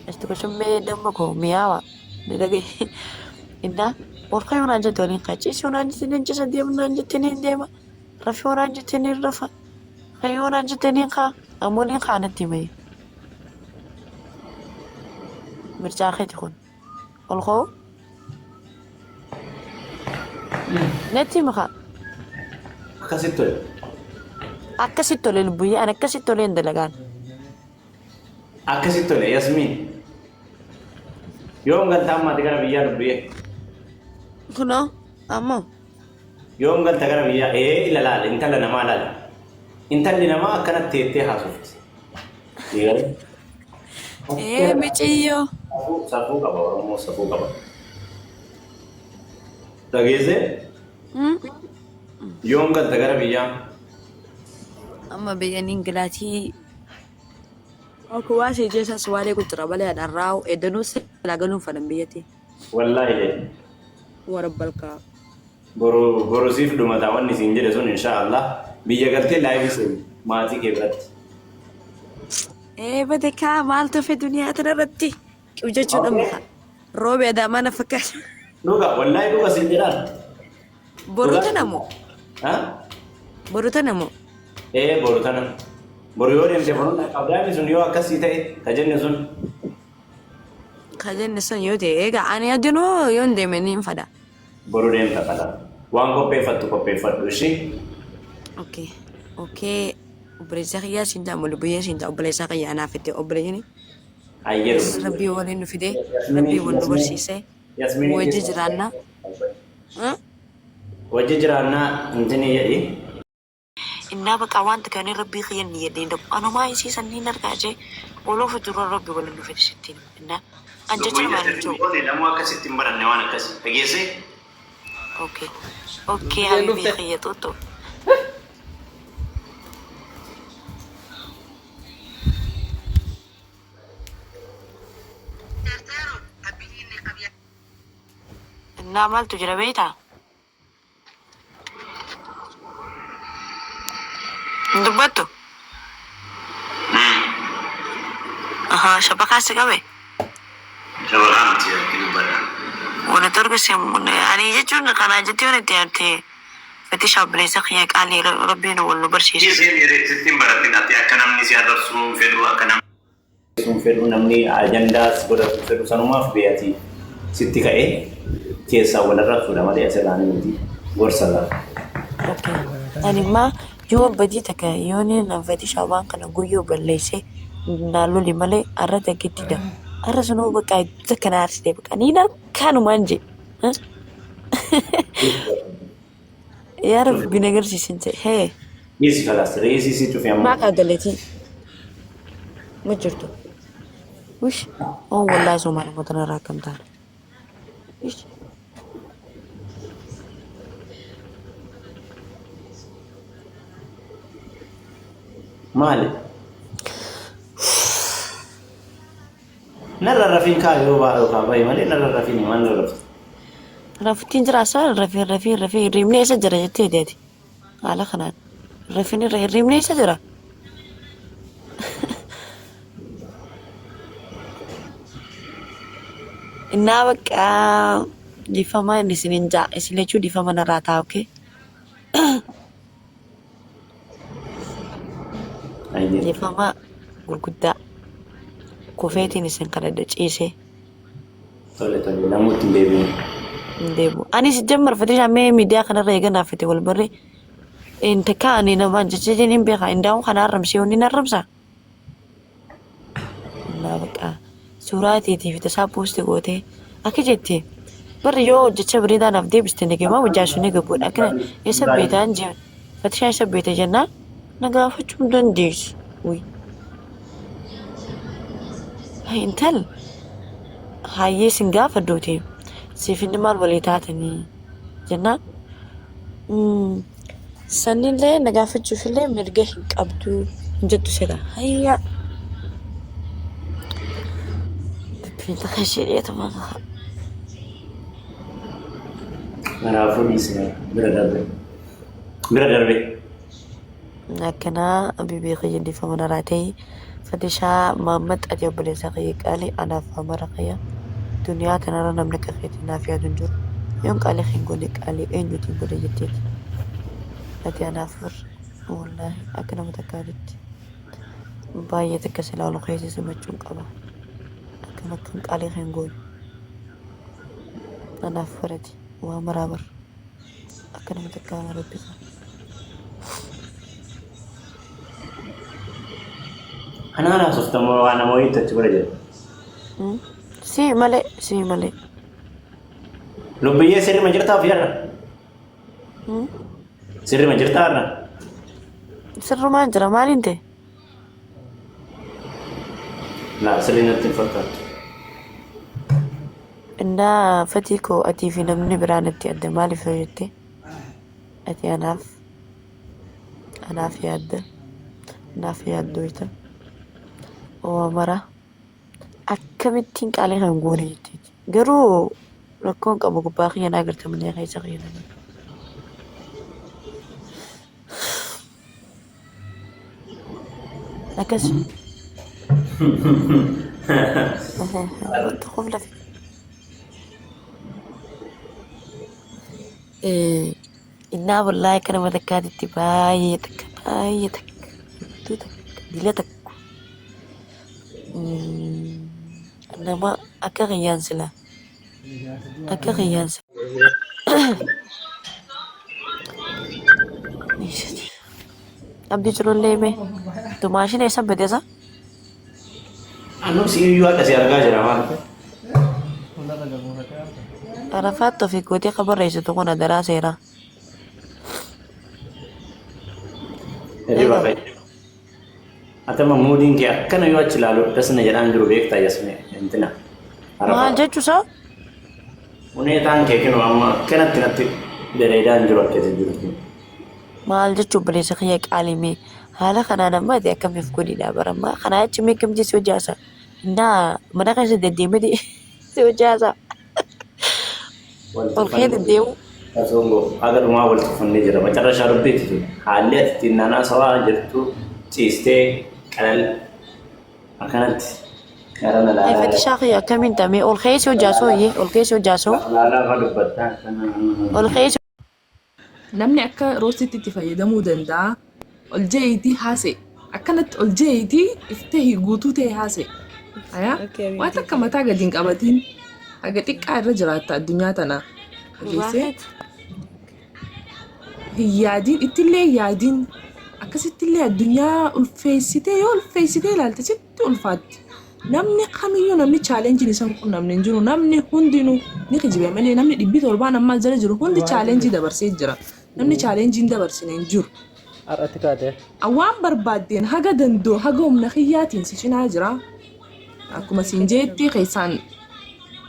Ashti koshommee damma koo mi'aawa. Ni dhagaye. Innaa ol ka'uu naan jette waliin ka'a. Ciisuu naan jette niin ciisa deemu naan jette niin deema. Rafuu naan jette niin rafa. Ka'uu naan jette niin ka'a. Ammoo niin ka'a natti hime. Mircaa keeti kun. Ol ka'uu. Natti himi kaa. Akkasitti tole. Akkasitti tole lubbuyyee ani akkasitti tolee hin dalagaan. Akkasitti tole Yasmiin. Yoom galta amma ati gara biyyaa lubbuyyee? Kunoo ammoo Yoom galta gara biyyaa? Ee ila laal intala namaa laal. Intalli namaa akkanatti teettee haasofti. Ee miciyyoo. Safuu safuu qaba Oromoo safuu qaba. Dhageessee yoom galta gara biyyaa? Amma biyya Ingilaatii Akka si jeessa suwaalee kutura malee dharraa edanuu silaa galuun fadhan biyyatti. Wallaahi jedhe. Warra balkaa. Boru boru siif dhumata wanni siin jedhe sun insha Allah biyya galtee live seeni maatii kee biratti. Ee bade kaa maaltu hafe duniyaa tana irratti jechuun amma kaa. Roobi adaamaa na fakkaata. Dhuga wallaahi dhuga siin jedhaan. Boru tana moo? Ha? Boru tana moo? Ee boru tana. Boru yoo deemte boru qabdaami sun yoo akkasii ta'e ka jenne sun. Ka jenne sun yoo ta'e egaa ani adinuu yoon deeme niin fada. Boru deemta kala. Waan qopheeffattu qopheeffadhu ishii. Okay. Okay. Obboleessa kiyyaa siin ta'a lubbuyyee siin ta'a obboleessa kiyyaa anaaf itti obboleeyyiin. Ayyee Yes, rabbii waliin nu fide rabbii wal nu barsiise wajji jiraanna. Huh? Wajji jiraannaa intini jedhi. Innaa baqa wanta kan rabbii kiyya ni yadde hin dhaqu. Anumaa isii sanniin argaa jee oloofu dura rabbi waliin nu fide sittiin. Innaa an jecha namaan hin jiru. Lamuu akkasitti hin baranne waan akkasii. Dhageessee? Okay. Okay Biyyeen habibii dhufte. kiyya xuuxxu. Innaa maaltu jira beektaa? Hin dubbattu? Ahaa, shabakaa si qabe? Shabakaa miti akki dubbadha. Wani torba si ani jechuun kanaa jettee waan itti yaadde fatisha obboleessa kiyya qaalii rabbiin wal nu barsiise. Isheen sitti hin baratin ati akka namni si arrabsuu hin fedhu akka namni. Sun fedhu namni ajandaas godhatu fedhu sanumaaf beeyati sitti ka'e keessaa wal arrabsuudha malee asirraa ni miti gorsa laa. Okay. Ani immaa yoo badii takka yoo ni na fatisha waan kana guyyoo balleesse naa loli malee arra takkitti da. Arra sunuu bakka takka na aarsite bakka ni harkaanumaan jee. Yaa Rabbi na garsiisin ta'e. Hee. Dhiisi kalaas reesii si cufe amma. Maa kaa galatii. Ma jirtu. Wish. Oh wallahi somaa namoota narraa akkam taana. Wish. Maali? Narra rafiin kaa yoo baa yookaan bahi malee narra rafiin maal narra rafta? Rafuttiin jira asaan rafee rafee rafee hirribni eessa jira jettee deeti. Haala kanaan rafin irra hirribni eessa jira? Innaa bakka dhiifama inni isin hin jaa isin lachuu dhiifama narraa ta'a okay? Ayyee. Dhiifama gurguddaa kufeetiin isin kadhadha ciisee. Tole tole lamuutti hin deebi'u. Hin deebi'u. Anis jammar fatishaa mee miidiyaa kanarra eeganaa fite wal barree. Inta kaani namaan jecheetiin hin beekaa indaa'u kana arramsee wanni arramsaa. Innaa baqa suuraa teetii fi tasaa poosti gootee akka jette barri yoo hojjecha bareedaa naaf deebiste nagemaa wajjaa sun eega godha akkana eessa beetaan jeen fatishaa eessa beete jennaan na gaafachuu hin dandeessu. Uy. Intal hayyee sin gaafadhuuti siif inni maal walii taatanii jennaan sanillee na gaafachuufillee mirga hin qabdu hin jettu sila hayyaa dubbiin takka ishee dhiyeetuma Kanaafuu dhiisne bira darbe. Bira darbe. Akkanaa habiibii kiyya dhiifama narraa ta'e. Fatishaa Mahammad ati obboleessa kiyya qaali anaaf amara kiyya duniyaa tanarra namni akka keetii naaf yaadu hin jiru. Yoon qaalii hin goone qaalii eenyutiin godhe jetteeti. Ati anaaf bar wallaahi akka nama takkaatitti baay'ee takka si ilaalu keessa simachuun qaba. Akkam akkan qaalii hin goone. Anaaf barati waa maraa bar akka nama takkaa rabbi qaba. Anaan haasoftamoo waa nama wayiitu achi bira jira. Si malee si malee. Lubbiyyee sirrima jirtaa ofii har'a? Sirrima jirtaa har'a? Sirrumaan jira maaliin ta'e? Laa sirrii natti hin fakkaattu. Innaa fatii koo atii fi namni biraa natti adda maaliif yoo jette ati anaaf anaaf yaadda naaf yaaddooyta waa mara akkamittiin qaalii kan goone jetteeti garuu rakkoon qabu gubbaa kiyya naa garta malee keessa kiyya na garta. Akkas. Wanta qof lafe. Innaa wallaahi akka nama takkaatitti baay'ee takka baay'ee takka hedduu takka dila takka nama akka kiyyaan sila akka kiyyaan sila. Abdii culullee mee tumaashina eessa bedesa? Anuu si iyyuu hadha si argaa jira maal? Arafaatti ofii gootee ka barreessitu kun adaraa seeraa. Hirriba fa'i. Ati amma muudiin kee akkana yoo achi ilaalu das na jedhaan jiru beektaa yasme intina. Maal jechuusaa? Huneetaan kee kinoo amma akkanatti natti bareedaa hin jiru akka isin jirtu. Maal jechuu obboleessa kiyya qaalii mee haala kanaan amma ati akkamiif godhidha barammaa kanaa achi mee akkamitti si hojjaasa innaa mana keessa deddeemiti si hojjaasa ol kee deddeemu. Kasongo haga dhumaa wal tuffannee jira. Macarrashaa dubbiitti tun haalli ati ittiin naanaa sawaa jirtu ciistee qalal akkanatti gara na Ay laalaa fatishaa kiyya akkamiin ta'ame ol ka'ee si hojjaasoo iyyee ol ka'ee si hojjaasoo laalaa fa dubbattaa akkana. ol ka'ee si Namni akka roositti itti fayyadamuu danda'a. Ol je'iitii haasa'e. Akkanatti ol je'iitii if tahi guutuu ta'e haasa'e. Hayaa Okay, waan takka mataa gadi hin qabatiin. Haga xiqqaa irra jiraatta addunyaa tana. Dhugaa Dhageessee? keeti. Hin yaadiin ittillee hin yaadiin. Akkasittillee addunyaa ulfeessitee yoo ulfeessitee ilaalte sitti ulfaatti. Namni kamiyyuu namni chaalenjiin isa hin qunnamne hin jiru. Namni hundinuu ni kijibe malee namni dhibbi torbaan ammaa jala jiru hundi chaalenjii dabarsee jira. Namni chaalenjii hin dabarsine hin jiru. Har'atti kaate. Waan barbaaddeen haga danda'u haga humna kiyyaatiin si cinaa jira. Akkuma siin jeetti keessaan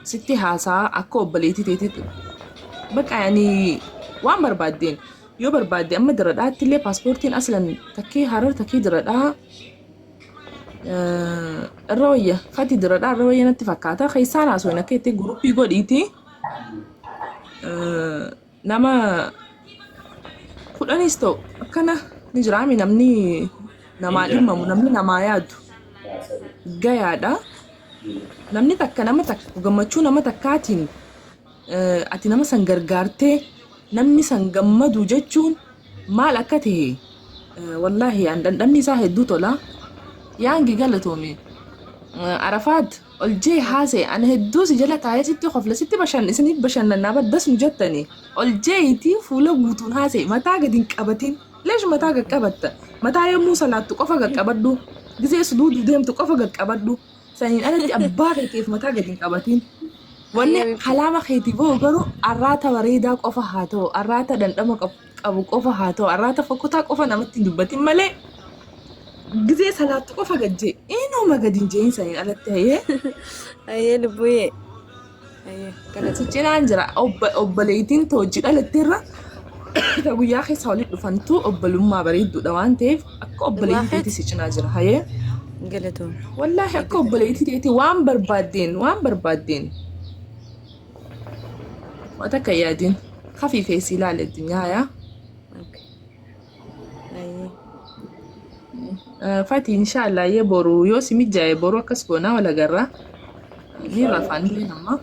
sitti haasaa akka obboleettii teetitti. Bakka yaani waan barbaaddeen yoo barbaadde amma diradhaatti illee paaspoortiin aslan takkee harar takkee diradhaa irra wayya fati diradhaa irra wayya natti fakkaata keessaan haasoo akka itti guruppii godhiiti nama kudhanis ta'u akkana ni jiraami namni namaa dhimmamu namni namaa yaadu gayaadha. Namni takka nama takka gammachuu nama takkaatiin ati nama san gargaartee namni san gammadu jechuun maal akka ta'e wallaahi an dhandhamni isaa hedduu tola. Yaangi galatoomi. Arafaat ol jee haasa'e ani hedduu si jala taa'ee sitti kofla sitti bashan isiniif bashannannaa baddas nu jettani ol jeeyitii fuula guutuun haasa'e mataa gadi hin qabatin leesh mataa qaqqabatta mataa yommuu salaattu qofa qaqqabadhu gizee suduudu deemtu qofa qaqqabadhu saniin alatti abbaa keetiif mataa gadi hin qabatin wanni kalaama keetii ba'u garuu arraata bareedaa qofa haa ta'u arraata dhandhama qabu qofa haa ta'u arraata fokkotaa qofa namatti hin dubbatin malee gizee salaattu qofa gad jee inuma gad hin jeein saniin alatti hayee Ayyee lubbuyyee. Ayyee si galatoom. cinaan jira obboleettiin hojii dhalatteerra ta guyyaa keessa walitti dhufantu obbolummaa bareedduudha waan ta'eef akka Dhugaa obboleettii teetii keeti. si cinaa jira hayee Galatoom. wallaahi akka obboleettii teetii waan barbaaddeen waan barbaaddeen waan takka hin yaadin kafiifee si ilaale addunyaa yaa Okay. Ayyee. Fati inshallah yee boru yoo si mijaa'e boru akkas goonaa wal agarra. Ni rafaan illee amma.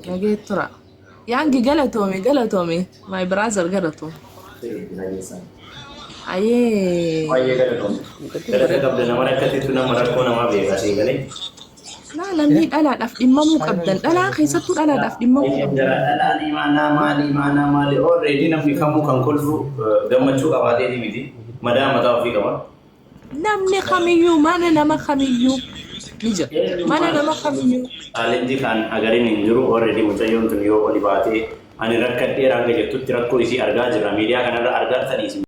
Nagee tura. Yaangi galatoomi galatoomi. My brother galatoomi. Ayee. Baay'ee galatoomi. Galata qabda nama rakkateetu nama rakkoo namaa beeka sii galee. Laa namni dhalaadhaaf dhimmamuu qabdan. Dhalaa keessattuu dhalaadhaaf dhimmamuu qabdan. Dhalaan imaanaa maali imaanaa maali already namni kamuu kan kolfu gammachuu qabaateeti miti madaa mataa ofii qaba. Namni kamiyyuu mana nama kamiyyuu ni jira. Mana nama kamiyyuu. Challenge kan agariin hin jiru. Already mucayyoon tun yoo oli baatee ani rakkadheera hanga jettutti rakkoo isii argaa jirra, miidiyaa kanarra argaa jirtanii isin.